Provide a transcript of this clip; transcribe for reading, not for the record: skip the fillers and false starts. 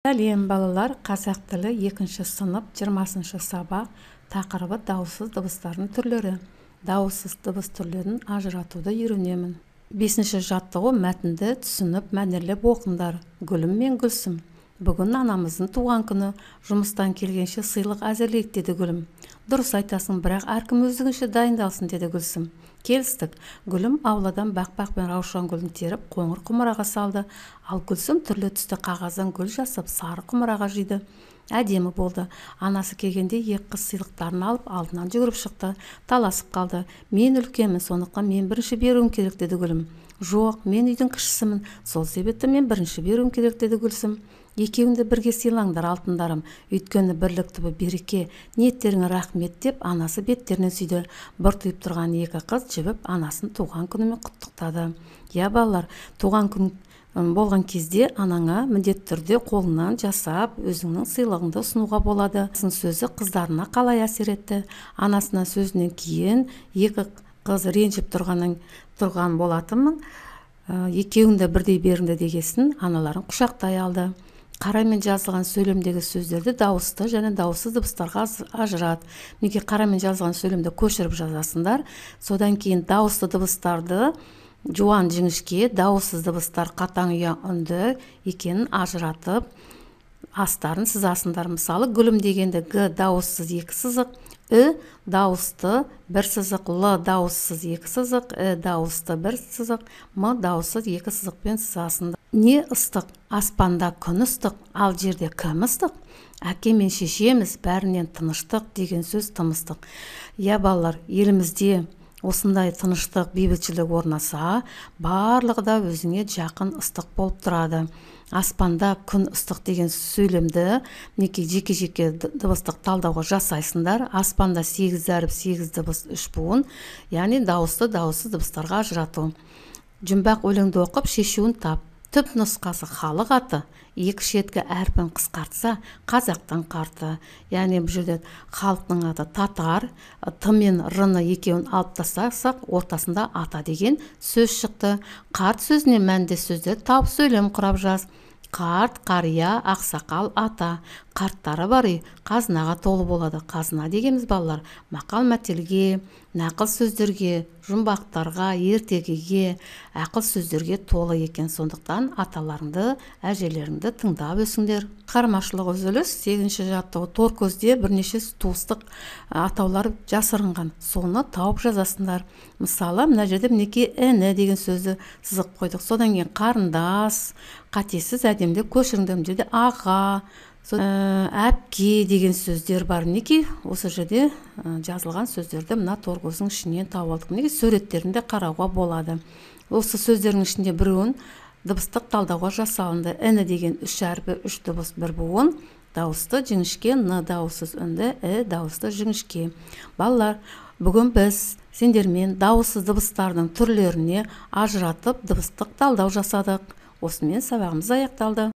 Сәлем, балалар! Қазақ тілі, екінші сынып, 20-сабақ. Тақырыбы: дауыссыз дыбыстардың түрлері. Дауыссыз дыбыс түрлерін ажыратуды үйренемін. Бесінші жаттығу: мәтінді түсініп, мәнерлеп оқыңдар. Гүлім мен Гүлсім. Бүгін анамыздың туған күні. Жұмыстан келгенше сыйлық әзірлейік, деді Гүлім. Дұрыс айтасың, бірақ әркім өздігінше дайындалсын, деді Гүлсім. Келістік. Гүлім ауладан бақбақ пен раушан гүлін теріп, қоңыр құмыраға салды. Ал Гүлсім түрлі түсті қағаздан гүл жасап, сары құмыраға жиды. Әдемі болды. Анасы келгенде екі қыз сыйлықтарын алып, алдынан жүгіріп шықты. Таласып қалды. Мен үлкенмін, сондықтан мен бірінші беруім керек, деді Гүлім. Жоқ, мен үйдің кішісімін, сол себепті мен бірінші беруім керек, деді Гүлсім. Екеуің де бірге сыйлаңдар, алтындарым. Өйткені бірлік түбі береке. Ниеттеріңе рахмет, деп анасы беттерінен сүйді. Бұртиып тұрған екі қыз жібіп, анасын туған күнімен құттықтады. Иә, балалар, туған күн болған кезде анаңа міндетті түрде қолыңнан жасап, өзіңнің сыйлығыңды ұсынуға болады. Сөзі қыздарына қалай әсер етті? Анасына сөзінен кейін екі қыз ренжіп тұрған болатынмын. Екеуің де бірдей беріңді дегесін, аналарын құшақтай алды. Қарамен жазылған сөйлемдегі сөздерді дауысты және дауыссыз дыбыстарға ажырат. Мінекей, қарамен жазылған сөйлемді көшіріп жазасыңдар. Содан кейін дауысты дыбыстарды жуан жіңішке, дауыссыз дыбыстар қатаң ұяң үнді екенін ажыратып, астарын сызасыңдар. Мысалы, гүлім дегенде г дауыссыз екі сызық, ү дауысты бір сызық, л дауыссыз екі сызық, і дауысты бір сызық, м дауыссыз екі сызықпен сызасыңдар. Не ыстық? Аспанда күн ыстық, ал жерде кім ыстық? Әке мен шешеміз, бәрінен тыныштық деген сөз тым ыстық. Иә, балалар, елімізде осындай тыныштық, бейбітшілік орнаса, барлығы да өзіңе жақын, ыстық болып тұрады. Аспанда күн ыстық деген сөйлемді, мінекей, жеке жеке дыбыстық талдауға жасайсыңдар. Аспанда сегіз әріп, сегіз дыбыс, үш буын, яғни дауысты, дауыссыз дыбыстарға ажырату. Жұмбақ өлеңді оқып, шешуін тап. Түп нұсқасы халық аты, екі шеткі әрпін қысқартса, қазақтың қарты. Яғни бұл жерде халықтың аты татар, т мен р ны екеуін алып тастасақ, ортасында ата деген сөз шықты. Қарт сөзіне мәнді сөздер тауып, сөйлем құрап жаз. Қарт, қария, ақсақал, ата. Қарттары бар үй қазынаға толы болады. Қазына дегеніміз, балалар, мақал мәтелге, нақыл сөздерге, жұмбақтарға, ертегіге, ақыл сөздерге толы екен. Сондықтан аталарыңды, әжелеріңді тыңдап өсіңдер. Шығармашылық үзіліс. Сегізінші жаттығу: тор көзде бірнеше туыстық атаулар жасырынған, соны тауып жазасыңдар. Мысалы, мына жерде, мінекей, іні деген сөзді сызып қойдық. Содан кейін қарындас, қатесіз әдемілеп көшіріңдер. Мына жерде аға, әпке деген сөздер бар. Мінекей, осы жерде жазылған сөздерді мына торкөздің ішінен тауып алдық. Мінекей, суреттерін де қарауға болады. Осы сөздердің ішінде біреуін дыбыстық талдауға жасалынды. Іні деген үш әрпі, үш дыбыс, бір буын: дауысты жіңішке, н дауыссыз үнді, і дауысты жіңішке. Балалар, бүгін біз сендермен дауыссыз дыбыстардың түрлеріне ажыратып, дыбыстық талдау жасадық. Осымен сабағымыз аяқталды.